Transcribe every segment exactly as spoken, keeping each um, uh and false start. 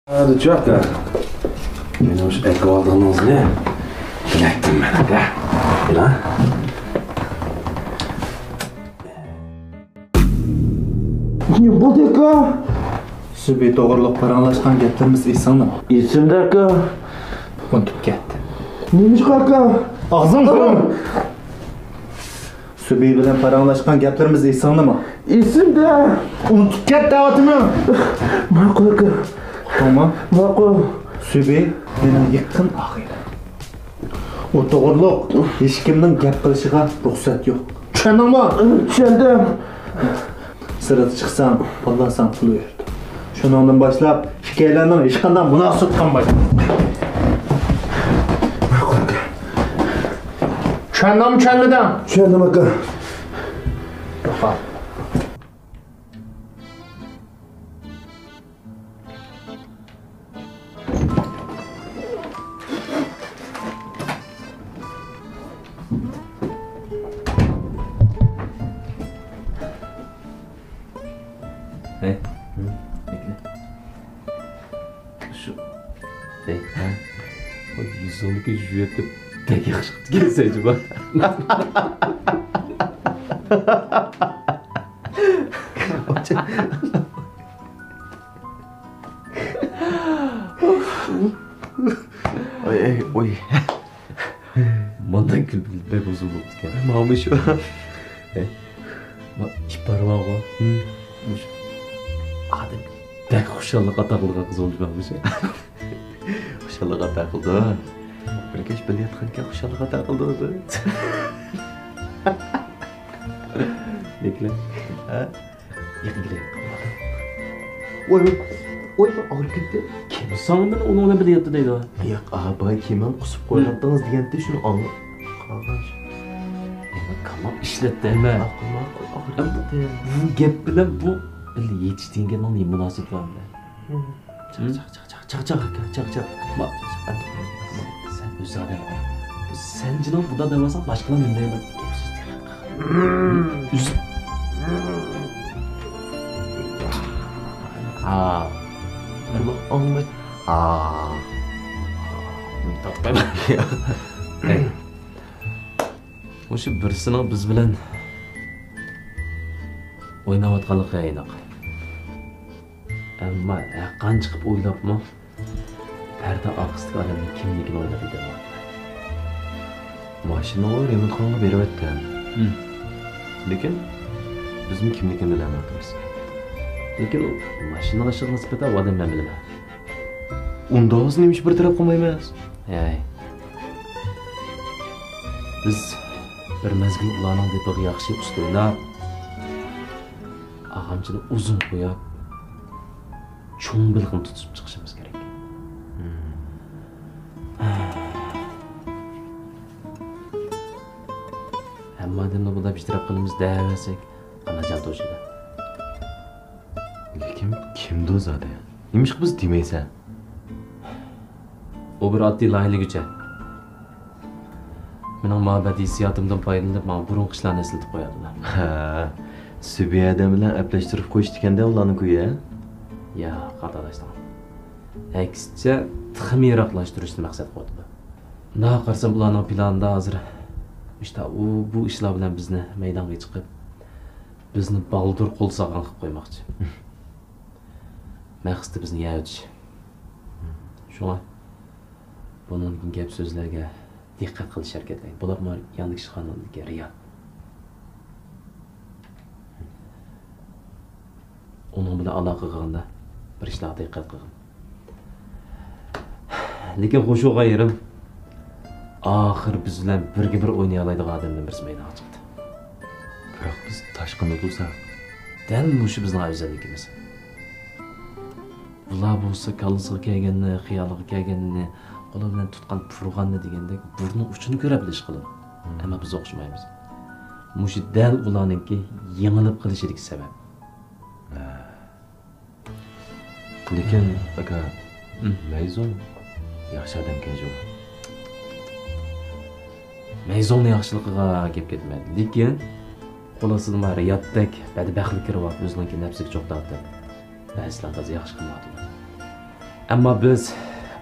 ھەدىچۇ ئاكا، مېنىڭ شۇ ئەكىۋالغىنىڭىزنى بىلەتتىم مەن، ئاكا. بىلا. نېمە بولدى، ئاكا؟ سۈبھى توغرۇلۇق پاراڭلاشقان گەپلىرىمىز ئېسىڭدىمۇ؟ ئېسىمدە، ئاكا. ئۇنتۇپ كەتتىم. نېمىشقا، ئاكا؟ ئاغزىڭ! سۈبھى بىلەن پاراڭلاشقان گەپلىرىمىز ئېسىڭدىمۇ؟ ئېسىمدە. ئۇنتۇپ كەت دەۋاتىمەن. ماقۇل، ئاكا. ئۇقتۇڭمۇ؟ ماقۇل. سۈبھى مېنىڭ يېقىن ئاغىنەم. ئۇ توغرۇلۇق ھېچكىمنىڭ گەپ قىلىشىغا رۇخسەت يوق. چۈشەندىڭمۇ؟ چۈشەندىم. سىرتقا چىقساڭ، بالىلار ساڭا پۇل بېرىدۇ. شۇنىڭدىن باشلاپ ئىككىيلەننىڭ ھېچقانداق مۇناسىۋىتى قالمايدۇ. چۈشەندىڭمۇ، چۈشەنمىدىڭ؟ چۈشەندىم، ئاكا. ھەي، بەكرى. شۇ، ھەي، ھە؟ بۇ يۈزۈڭدىكى جۈۋەتتە بەك ياخشى قىپتىكەنسەن جۇما. ئاي، ئاي، ئوي. مانداق كۈلۈپ بەك ئۇزۇن بوپتىكەن. ماڭا شۇ. ما ئىپار بارغۇ. مۇشۇ ئادەم بەك خۇشاللىق ئاتا قىلىدىغان قىز بولۇپ ماڭا شۇ. خۇشاللىق ئاتا قىلىدۇ. بىر كەچ بىللە ياتقانكەن خۇشاللىق ئاتا قىلىدۇ. لېكىن، ھە؟ يېقىن كېلەي. ۋاي، ۋاي، ۋاي، ئاغرىپ كەتتى. كىم ساڭا مېنى ئۇنىڭ بىلەن بىللە ياتتى دەيدۇ؟ ياق، ئاباي، كېمەن قۇسۇپ قويۇۋەتتىڭىز دېگەنتى، شۇنى ئاڭلاپ قالغان. يەنە كامال ئىشلەتتى ھەممە. ماقۇل، ماقۇل، ئاغرىپ كەتتى. بۇ گەپ بىلەن بۇ بىللە يېتىش دېگەن گەپنىڭ نېمە مۇناسىۋىتى بار بىلەن؟ چاق، چاق، چاق، چاق، چاق، ئاكا، چاق، چاق. ما، سەن ئۆزۈڭ ئادەم. سەن جېنىڭ بۇدا دەۋالساڭ، باشقىلار نېمە دەيدۇ؟ گەپسىز تېخى. ئۈز. ھا. قۇلاق ئاڭلاي. ھا. تارتقايمەن. ھەي. مۇشۇ بىرسىنىڭ بىز بىلەن ئويناۋاتقانلىقى ئېنىق. ئەمما ھەققانى چىقىپ ئويلاپمۇ، پەردە ئارقىسىدىكى ئادەمنىڭ كىملىكىنى ئويلاپ يېتەلمەپتۇ. ماشىنىنى رېمونتخانىغا بېرىۋەتتىم. ھىم. لېكىن بىزمۇ كىملىكىنى بىلەلمەپتىمىز. لېكىن ئۇ ماشىنىنىڭ ئىشىغا نىسبەتەن ئۇ ئادەمنى مەن بىلىمەن. ئۇنداق بولسا نېمە ئۈچۈن بىر تەرەپ قىلمايمىز؟ ھەي. بىز بىر مەزگىل ئۇلارنىڭ دېپىغا ياخشى ئۇستا ئويناپ، ئاغامچىنى ئۇزۇن قويۇپ، چوڭ بېلىقنى تۇتۇپ چىقىشىمىز كېرەك. ھەممە ئادەمنى بۇنداق بىر تەرەپ قىلىمىز دەۋەرسەك، قانداق جان توشىدۇ؟ لېكىن كىمدۇ زادى؟ نېمىشقا بىز دېمەيسەن؟ ئۇ بىر ئاددىي لايىھىلىگۈچى. مېنىڭ مۇھەببەت ھېسسىياتىمدىن پايدىلىنىپ، ماڭا بۇرۇنقى ئىشلارنى ئەسلىتىپ قوياتىدۇ. ھە، سۈبھى ئادەم بىلەن ئەپلەشتۈرۈپ قويۇشتىكەندە ئۇلارنىڭ كۈيى. ياق، ئاداش، ئەكسىچە، تېخىمۇ يىراقلاشتۇرۇشنى مەقسەت قىلىۋاتىدۇ. ماڭا قارىسام، ئۇلارنىڭ پىلانىدا ھازىر مۇشتا ئۇ، بۇ ئىشلار بىلەن بىزنى مەيدانغا چىقىپ، بىزنى بالدۇر قول سالغان قىلىپ قويماقچى. مەقسىتى بىزنى يەۋېتىش. شۇڭا بۇنىڭدىن كېيىن گەپ سۆزلەرگە دىققەت قىلىش ھەرىكەتلەڭ. بولۇپمۇ ياندىكى ئىشخانىدىكى رىياد. ئۇنىڭ بىلەن ئالاقە قىلغاندا بىر ئىشلارغا دىققەت قىلغىن. لېكىن خوش بولغان يېرىم، ئاخىر بىز بىلەن بىرگە بىر ئوينىيالايدىغان ئادەمدىن بىرسى مەيدانغا چىقتى. بىراق بىز تاشقىنىدا تۇرساق. دەل مۇشۇ بىزنىڭ ئەۋزەللىكىمىز. بۇلار بولسا كاللىسىغا كەلگەننى، خىيالىغا كەلگەننى، قولى بىلەن تۇتقان پۇرغاننى دېگەندەك بۇرنىنىڭ ئۇچىنى كۆرەپ بىلىش قىلىدۇ. مم. ئەمما بىز ئوخشىمايمىز. مۇشۇ دەل ئۇلارنىڭكى يېڭىلىپ قېلىشىدىكى سەۋەب. ھە. لېكىن، ئاكا، مم. مەيزۇن ياخشى ئادەمكەن جۇمۇ. مەيزۇننىڭ ياخشىلىقىغا گەپ كەتمەيدۇ. لېكىن، قول ئاستىدا رىيادتەك بەدبەختلىك كىرىۋاپ، ئۆزىنىڭكى نەپسىگە چوقتاتىپ، بەزىلەر تازا ياخشى قىلمايدۇ. ئەمما بىز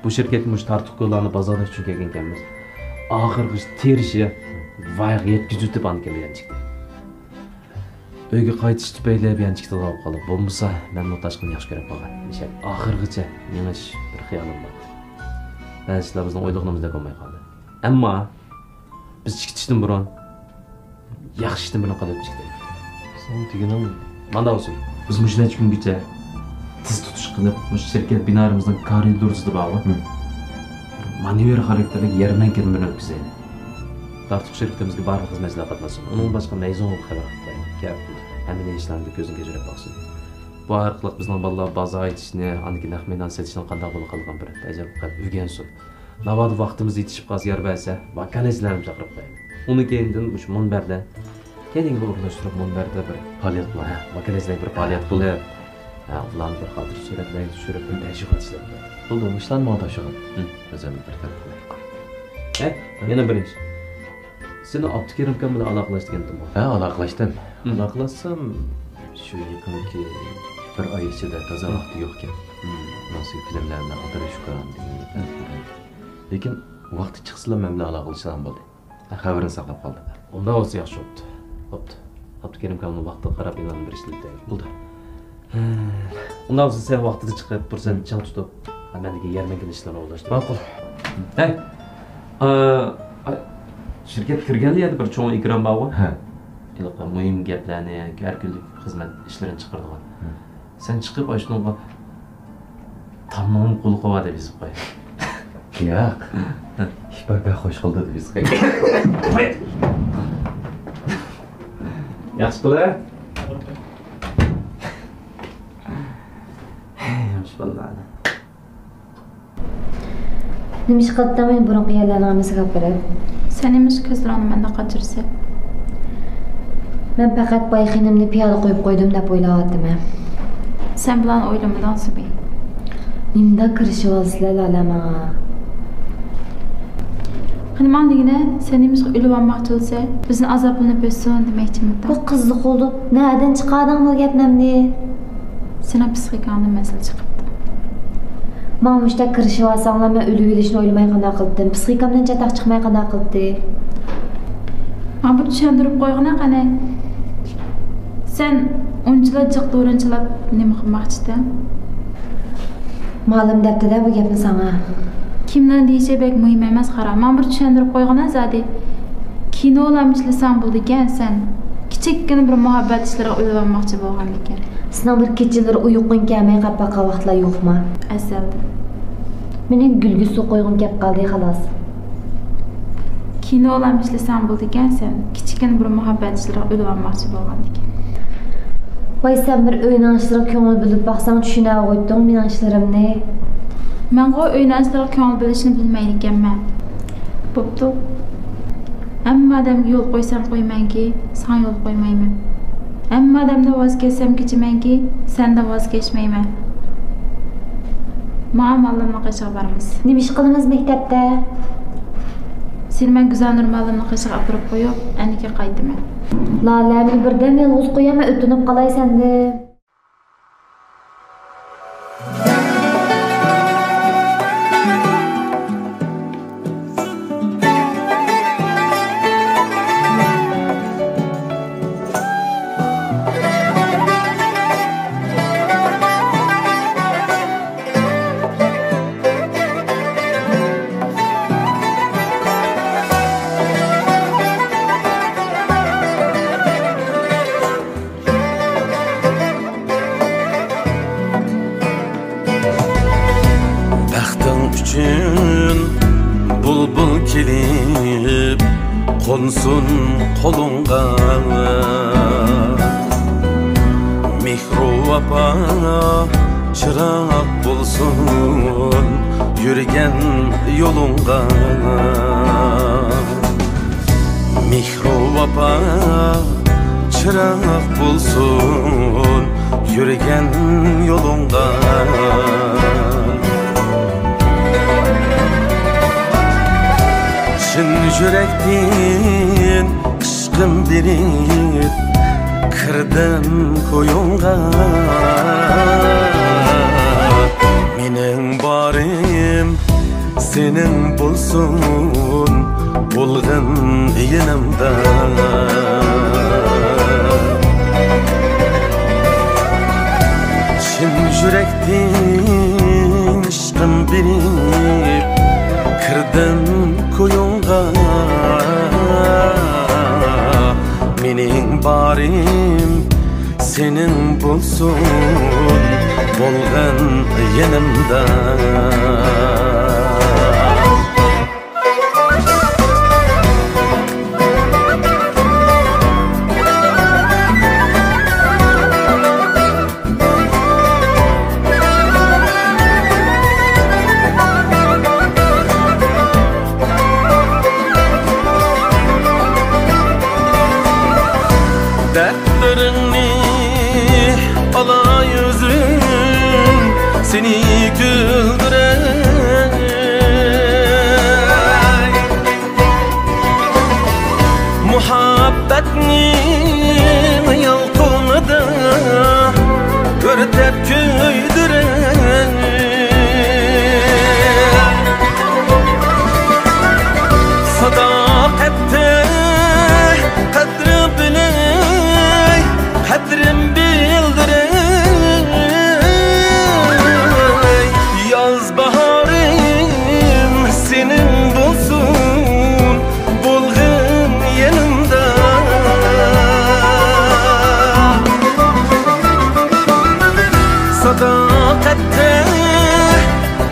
بۇ شىركەتكە مۇشۇ تارتۇق كويلارنى بازارلاش ئۈچۈن كەلگەنكەنمىز. ئاخىرغىچە تىرىشىپ، ۋايىغا يەتكۈزۈۋېتىپ ئاندىن كېيىن يەنە چىقتى. ئۆيگە قايتىش تۈپەيلى يەنە چىقتى بولۇپ قالدى. بولمىسا، مەنمۇ تاشقىنى ياخشى كۆرۈپ قالغان. ئىشەن ئاخىرغىچە مېڭىش بىر خىيالىم بار. بەزى ئىشلار بىزنىڭ ئويلىغىنىمىزدەك بولماي قالدى. ئەمما بىز چىقىشتىن بۇرۇن، ياخشى ئىشتىن بىرنى قىلىپ چىقتى. سەن دېگىنىڭ مانداق بولسۇن. بىز مۇشۇ نەچچە كۈنگىچە تىز تۇتۇش قىلىپ، مۇشۇ شىركەت بىنالىرىمىزنىڭ كارىدورىدا بارغۇ. مانېۋىر خاراكتېرلىك يەرمەنكىنى بىرنى ئۆتكۈزەيلى. تارتۇق شىركىتىمىزگە بارلىق خىزمەتچىلەر قاتناشسۇن. ئۇنىڭدىن باشقا مەيزۇڭغا خەۋەر قىلىپ قويايلى. كەپ، ھەممە ئىشلارنى كۆزدىن كەچۈرۈپ باقسۇن. بۇ ئارقىلىق بىزنىڭ بالىلار بازار ئېچىشنى، ئاندىن كېيىن نەق مەيدان سېتىشنىڭ قانداق بولىدىغانلىقىنى بىر تەجرىبە قىلىپ ئۆگەنسۇن. ناۋادا ۋاقتىمىز يېتىشىپ قالسا، يار بەرسە، ۋاكالەتچىلەرنى چاقىرىپ قويايلى. ئۇنىڭ كەينىدىن مۇشۇ مۇنبەردە كەينىگە ئورۇنلاشتۇرۇپ، مۇنبەردە بىر پائالىيەت قىلىڭ. ھە، ۋاكالەتچىلەر بىر پائالىيەت قىلىپ، ھە، ئۇلارنى بىر خاتىرە سۈرەتلەر چۈشۈرۈپ، بىر مەشۇقەت ئىشلەپ قويايلى. بولدى، مۇشۇلارنى ماڭا تاپشۇرغىن. ھىم. ئۆزۈمنى بىر تەرەپ قىلاي. ھە، يەنە بىر ئىش. سېنى ئابدۇكېرىم ئاكام بىلەن ئالاقىلەش دېگەنتىمغۇ؟ ھە، ئالاقىلەشتىم. ھىم. ئالاقىلەشسەم، شۇ يېقىنقى بىر ئاي ئىچىدە تازا ھىم. ۋاقتى يوقكەن. ھىم. مانا شۇ فىلىملەرنى ئالدىراش ئۇكام دېگەن گەپلەر. ھىم. لېكىن ۋاقتى چىقسىلا مەن بىلەن ئالاقىلىشىدىغان بولدى. خەۋىرىنى ساقلاپ قالدىم. ئۇنداق بولسا ياخشى بوپتۇ. بوپتۇ. ئابدۇكېرىم ئاكامنىڭ ۋاقتىغا قاراپ ئېلان بېرىشنى دەيلى. بولدى. ئۇنداق بولسا سەن ۋاقتىدا چىقىپ، پۇرسەتنى چىڭ تۇتۇپ، مەندىكى يەرمەنكىنىڭ ئىشلىرىنى ئورۇنلاشتۇر. ماقۇل. ھەي! ئا، ئا، شىركەتكە كىرگەندە يەنە بىر چوڭ ئېكران بارغۇ. ھە. ھېلىقى مۇھىم گەپلەرنى، ھەر كۈنلۈك خىزمەت ئىشلىرىنى چىقىرىدىغان. ھە. سەن چىقىپ ئاشۇنىڭغا تامنىڭ قۇلىقى بار دەپ يېزىپ قوي. ياق. ئىش بار بەك خوش قىلدى دەپ يېزىپ قوي. ياخشى قىلە. ياخشى بالىلار. نېمە ئىش قىلىپتىڭ مېنى بۇرۇنقى يەرلەرنىڭ ھەممىسىگە ئاپىرىپ؟ سەن نېمىشقا كۆزلىرىڭنى مەندە قاچۇرىسەن؟ مەن پەقەت باي خېنىمنى پىيادە قويۇپ قويدۇم دەپ ئويلاۋاتىمەن. سەن بۇلارنى ئويلىمىدىڭ زۇبى. نېمىنداق كىرىشىۋالىسىلەر لالە ماڭا؟ قېنى ماڭا دېگىنە، سەن نېمىشقا ئۆلۈۋالماقچى بولىسەن؟ بىزنى ئازابلىنىپ ئۆتسۇن دېمەكچىمىدىڭ؟ بۇ قىزىق بولدى. نەدىن چىقاردىڭ بۇ گەپلەرنى؟ سېنىڭ پسىخىكاڭدىن مەسىلە چىقىپتۇ. ماڭا مۇشۇنداق كىرىشىۋالساڭلار، مەن ئۆلۈۋېلىشنى ئويلىماي قانداق قىلدىم؟ پسىخىكامدىن چاتاق چىقماي قانداق قىلدى؟ ماڭا بىر چۈشەندۈرۈپ قويغىنە قېنى. سەن ئۇنچىلا جىق دورىنى چىلاپ نېمە قىلماقچىدىڭ؟ مالىم دەپتۇ-دە بۇ گەپنى ساڭا. كىمنىڭ دېيىشى بەك مۇھىم ئەمەس، قارا. ماڭا بىر چۈشەندۈرۈپ قويغىنا زادى. كىنولارمۇ ئىشلىسەڭ بولىدىكەن سەن. كىچىككىنە بىر مۇھەببەت ئىشلىرىغا ئۆلۈۋالماقچى بولغاندىكىن. سېنىڭ بىر كېچىلىرى ئۇيقۇڭ كەلمەي قاپ باققان ۋاقىتلار يوقما؟ ئەزەلدىن. مېنىڭ گۈلگە سۇ قويغۇم كەپ قالدى، خالاس. كىنولارمۇ ئىشلىسەڭ بولىدىكەن سەن. كىچىككىنە بىر مۇھەببەت ئىشلىرىغا ئۆلۈۋالماقچى بولغاندىكىن. ۋاي، سەن بىر ئۆينىڭ ئىشلىرىغا كۆڭۈل بۆلۈپ باقساڭ، چۈشىنەرغۇ ئىدىڭ مېنىڭ ئىشلىرىمنى. مەنغۇ ئۆينىڭ ئىشلىرىغا كۆڭۈل بۆلۈشنى بىلمەيدىكەنمەن. بوپتۇ. ھەممە ئادەمگە يول قويسام قويىمەنكى، ساڭا يول قويمايمەن. ھەممە ئادەمدىن ۋاز كەچسەم كېچىمەنكى، سەندىن ۋاز كەچمەيمەن. ماڭا ماللىمنىڭ قېشىغا بارىمىز. نېمە ئىش قىلىمىز مەكتەپتە؟ سېنى مەن گۈزەلنۇر ماللىمنىڭ قېشىغا ئاپىرىپ قويۇپ، ئەنىكە قايتىمەن. لالە، مېنى بىردەم يالغۇز قويۇڭ، مەن ئۆتۈنۈپ قالاي سەندىن. بەختىڭ ئۈچۈن بۇلبۇل كېلىپ قونسۇن قولۇڭغا. مېھرۇ ۋاپا چىراغ بولسۇن يۈرگەن يولۇڭغا. مېھرۇ ۋاپا چىراغ بولسۇن يۈرگەن يولۇڭغا. چىن يۈرەكتىن ئىشقىم بېرىپ كىردىم كويۇڭغا. مېنىڭ بارىم سېنىڭ بولسۇن، بولغىن يېنىمدا. چىن يۈرەكتىن ئىشقىم بېرىپ كىردىم كويۇڭغا. مېنىڭ بارىم سېنىڭ بولسۇن، بولغىن يېنىمدا. دەردلىرىڭنى ئالاي ئۆزۈم، سېنى كۈلدۈرەي. مۇھەببەتنىڭ يالقۇنىدا ئۆرتەپ كۆيدۈرەي. ساداقەتتە قەدرىڭ بىلەي، قەدرىم بىلدۈرەي. ياز باھارىم سېنىڭ بولسۇن، بولغىن يېنىمدا. ساداقەتتە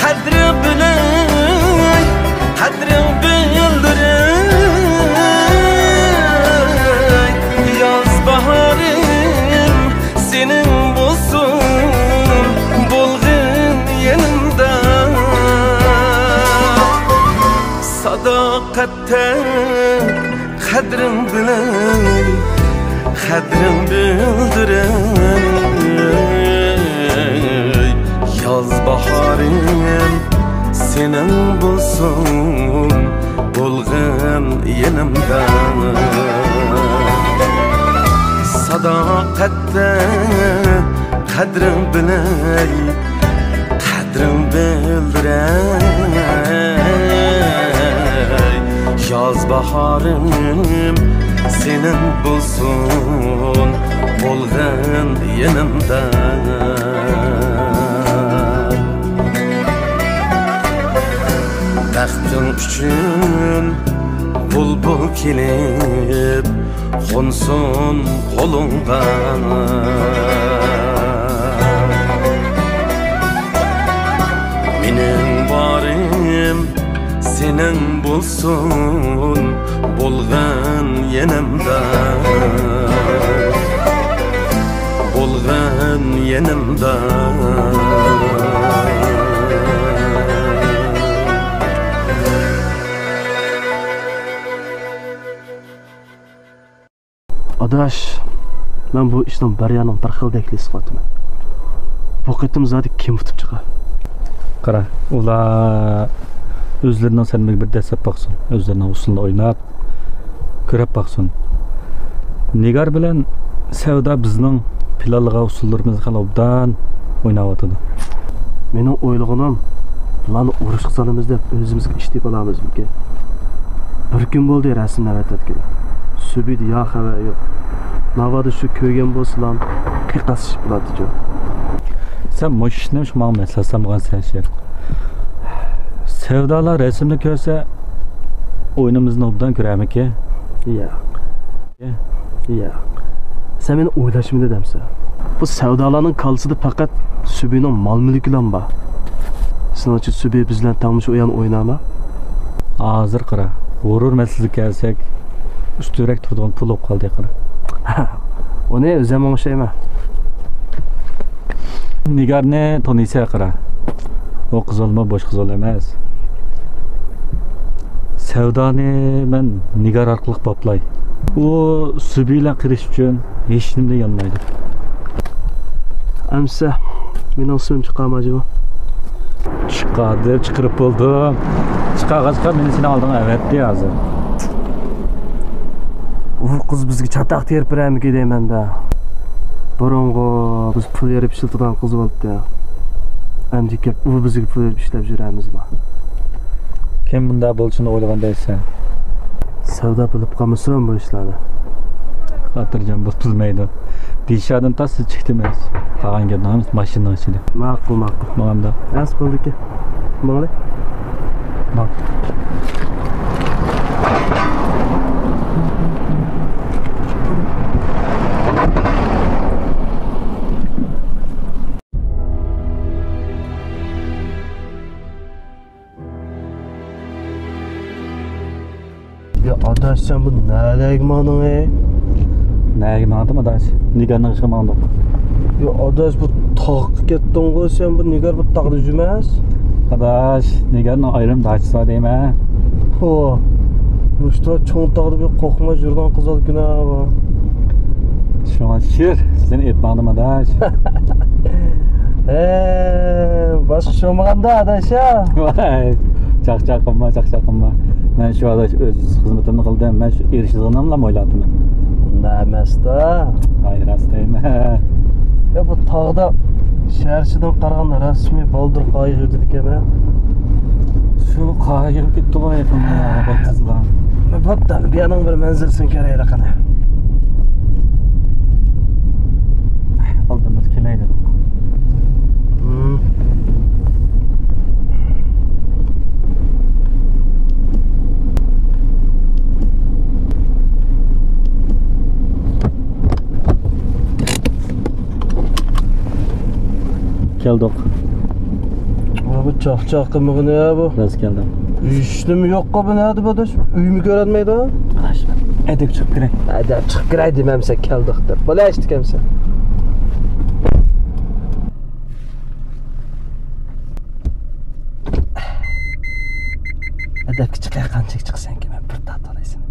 قەدرىڭ بىلەي، قەدرىڭ بىلدۈرەي. ياز باھارىم سېنىڭ بولسۇن، بولغىن يېنىمدا. ساداقەتتە قەدرىڭ بىلەي، قەدرىڭ بىلدۈرەي. ياز باھارىم سېنىڭ بولسۇن، بولغىن يېنىمدا. ساداقەتتە قەدرىڭ بىلەي، قەدرىڭ بىلدۈرەي. ياز باھارىم سېنىڭ بولسۇن، بولغىن يېنىمدا. بەختىڭ ئۈچۈن بۇلبۇل كېلىپ قونسۇن قولۇڭغا. مېنىڭ بارىم سېنىڭ بولسۇن، بولغىن يېنىمدا، بولغىن يېنىمدا. ئاداش، مەن بۇ ئىشنىڭ بىر يانىڭ بىر خىلدەكلا ھېس قىلىۋاتىمەن. بۇ قېتىم زادى كىم ئۇتۇپ چىقار؟ قارا، ئۇلار ئۆزلىرىنىڭ سەرمىگە بىر دەسسەپ باقسۇن، ئۆزلىرىنىڭ ئۇسسۇلىنى ئويناپ كۆرۈپ باقسۇن. نىگار بىلەن سەۋدا بىزنىڭ پىلانلىغان ئۇسسۇللىرىمىزنى خېلى ئوبدان ئويناۋاتىدۇ. مېنىڭ ئويلىغىنىم، بۇلارنى ئۇرۇشقا سالىمىز دەپ ئۆزىمىزگە ئىش تېپىۋالامىزمىكىن؟ بىر كۈن بولدى رەسىمنى ئەۋەتىۋەتكىلى. سۈبىدە يا خەۋەر يوق. ناۋادا شۇ كۆرگەن بولسىلا قىيقاسلىشىپ بولاتتىچۇ. سەن مۇشۇ ئىشنى ماڭا مەسلىھەت سالمىغانسەن شېرىن. سەۋدالار رەسىمنى كۆرسە ئويۇنىمىزنى ئوبدان كۆرەرمىكىن؟ ياق. ياق. سەن مېنى ئويلاشمىدى دەمسە؟ بۇ سەۋدالارنىڭ كاللىسىدا پەقەت سۈبىنىڭ مال-مۈلكىلا بار. سېنىڭچە سۈبى بىز بىلەن تەڭمۇ شۇ ئويۇن ئوينارما؟ ھازىر قارا، غۇرۇر مەسىلىسىگە كەلسەك، ئۈستۈنرەك تۇرىدىغان پۇل بولۇپ قالدى قارا. ئۇنى ئۆزۈم ئوڭشايمەن. نىگارنى تونۇيسەن قارا. ئۇ قىزىلمۇ بوش قىزىل ئەمەس. سەۋدانى مەن نىگار ئارقىلىق باپلاي. ئۇ سۈبى بىلەن قېرىشىش ئۈچۈن ھېچنېمىدىن يانمايدۇ. ئەمسە مېنىڭ ئىسمىم چىقارما جۇمۇ؟ چىقار دەپ چىقىرىپ بولدۇم. چىقارغاچقا مېنى سېنىڭ ئالدىڭغا ئەۋەتتى ھازىر. ئۇ قىز بىزگە چاتاق تېرىپ بېرەرمىكىن دەيمەن-دە. بۇرۇنغۇ بىز پۇل يېرىپ ئىشلىتىدىغان قىز بولۇپتۇ. ئەمدى كەپ ئۇ بىزگە پۇل بېرىپ ئىشلەپ يۈرەمىزمۇ؟ كىم بۇنداق بولۇشىنى ئويلىغان دەيسەن؟ سەۋدا بىلىپ قالمىسۇن بۇ ئىشلارنى. خاتىرجەم بولۇپ بىلمەيدۇ. دىشادىن تاسلا چىقتىمىز. قالغان گەپنى ھەممىسى ماشىنىنىڭ ئىچىدە. ماقۇل، ماقۇل. ماڭامدا. راست بولدىكەن. ماقۇل. يا ئاداش، سەن بۇ نەلەرگە ماڭدىڭ ئەي؟ نەگە ماڭدىم ئاداش؟ نىگارنىڭ ئىشىغا ماڭدۇق. يا ئاداش، بۇ تاغقا كەتتىڭغۇ سەن، بۇ نىگار بۇ تاغدا يۈرمەس. ئاداش، نىگارنىڭ ئايرىم داچىسى بار دەيمەن. ھو، مۇشۇ چوڭ تاغدا بىر قورقماي يۈرىدىغان قىز ئىكەن بۇ. شۇڭا چۈشۈر، سېنى ئېلىپ ماڭدىم ئاداش. ھە، باشقا ئىش بولمىغاندا ئاداش ھە. ۋاي، چاقچاق قىلما، چاقچاق قىلما. مەن شۇ ئاداش ئۆز خىزمىتىمنى قىلدىم. مەن شۇ ئېرىشىدىغىنىملا ئويلاپتىمەن. ئۇنداق ئەمەستە. ۋاي، راست دەيمەن. يا، بۇ تاغدا شەھەر ئىچىدىن قارىغاندا رەسمىي بالدۇر قايىغى يۈرىدىكەن ھە. شۇ قايىغى يۈرۈپ كېتىپتۇغۇ يېقىندا، بوپتۇزلا. بوپتۇ، بۇ يەرنىڭ بىر مەنزىرىسىنى كۆرەيلى قېنى. ئالدىمىز كېلەي دېدۇق. كەلدۇق. بۇ چاقچاق قىلمىغىنى يا بۇ. راست كەلدىڭ. ھېچنېمە يوققۇ بۇ نەدە بۇ ئاداش؟ ئۆيمۇ كۆرەلمەيدۇ. ئاداش، ھەدەپ چىقىپ كىرەي. ھەدەپ چىقىپ كىرەي دېمەمسەن، كەلدۇق دەپ. بولە ئىشتىكەمسەن. ھەدەپكە چىقاي، قانچىلىك چىقسەنكى، مەن بىر تارتىۋالاي سېنى.